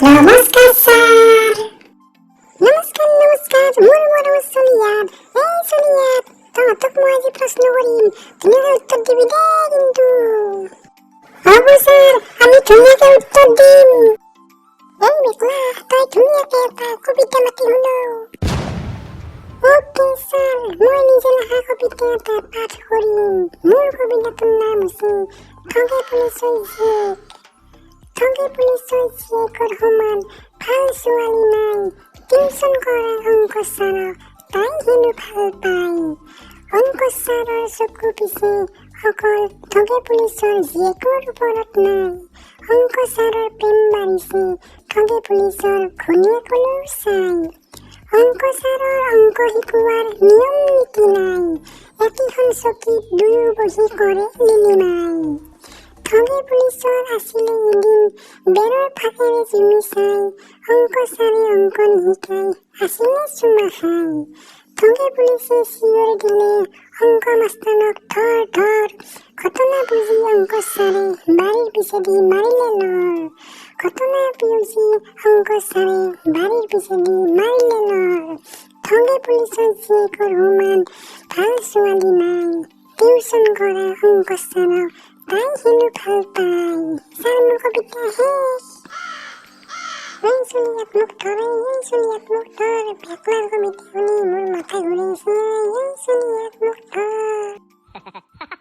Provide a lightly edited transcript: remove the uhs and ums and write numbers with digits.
নমস্কাৰ ছাৰ। নমস্কাৰ, নমস্কাৰ মোৰ মৰমৰ চলিয়াত। এই চলিয়াত, তহঁতক মই আজি প্ৰশ্ন কৰিম, ধুনীয়াকে উত্তৰ দিবি দেই কিন্তু। হ'ব ছাৰ, আমি ধুনীয়াকে উত্তৰ দিম। এই মেখলা, তই ধুনীয়াকে এটা কবিতা মাতি শুনাও। অ'কে ছাৰ, মই নিজে লিখা কবিতা এটা পাঠ কৰিম। মোৰ কবিতাটোৰ নাম হৈছে ঠগে পুলিচৰ জীয়েক। ঠগে পুলিচৰ জীয়েকৰ সমান ভাল ছোৱালী নাই। টিউচন কৰা অংক ছাৰক তাই হেনো ভাল পায়। অংক ছাৰৰ চকু পিছে অকল ঠগে পুলিচৰ জীয়েকৰ ওপৰত নাই। অংক ছাৰৰ প্ৰেম বাঢ়িছে ঠগে পুলিচৰ ঘৈণীয়েকলৈও চাই। অংক ছাৰৰ অংক শিকোৱাৰ নিয়ম নীতি নাই। একেখন চকীত দুয়ো বহি কৰে লিলিমাই। ঠগে পুলিচৰ আছিলে এদিন বেৰৰ ফাঁকেৰে জুমি চাই অংক ছাৰে অংক নিশিকাই আছিলে চুমা খাই। ঠগে পুলিচে চিঞৰ দিলে অংক মাষ্টাৰক, "ধৰ ধৰ!" ঘটনা বুজি অংক ছাৰে বাৰীৰ পিছেদি মাৰিলে লৰ। ঘটনা বুজি অংক ছাৰে বাৰীৰ পিছেদি মাৰিলে লৰ। ঠগে পুলিচৰ জীয়েকৰ সমান ভাল ছোৱালী নাই। টিউচন কৰা অংক ছাৰক তাই হেনো ভাল পায়। ছাৰ, মোৰ কবিতা শেষ। এই চুলিয়াত মোক ধৰে, এই চুলিয়াত মোক ধৰ। ভেকলাৰ কবিতা শুনি মোৰ মাথা ঘূৰাইছে। এই চুলিয়াত মোক ধৰ।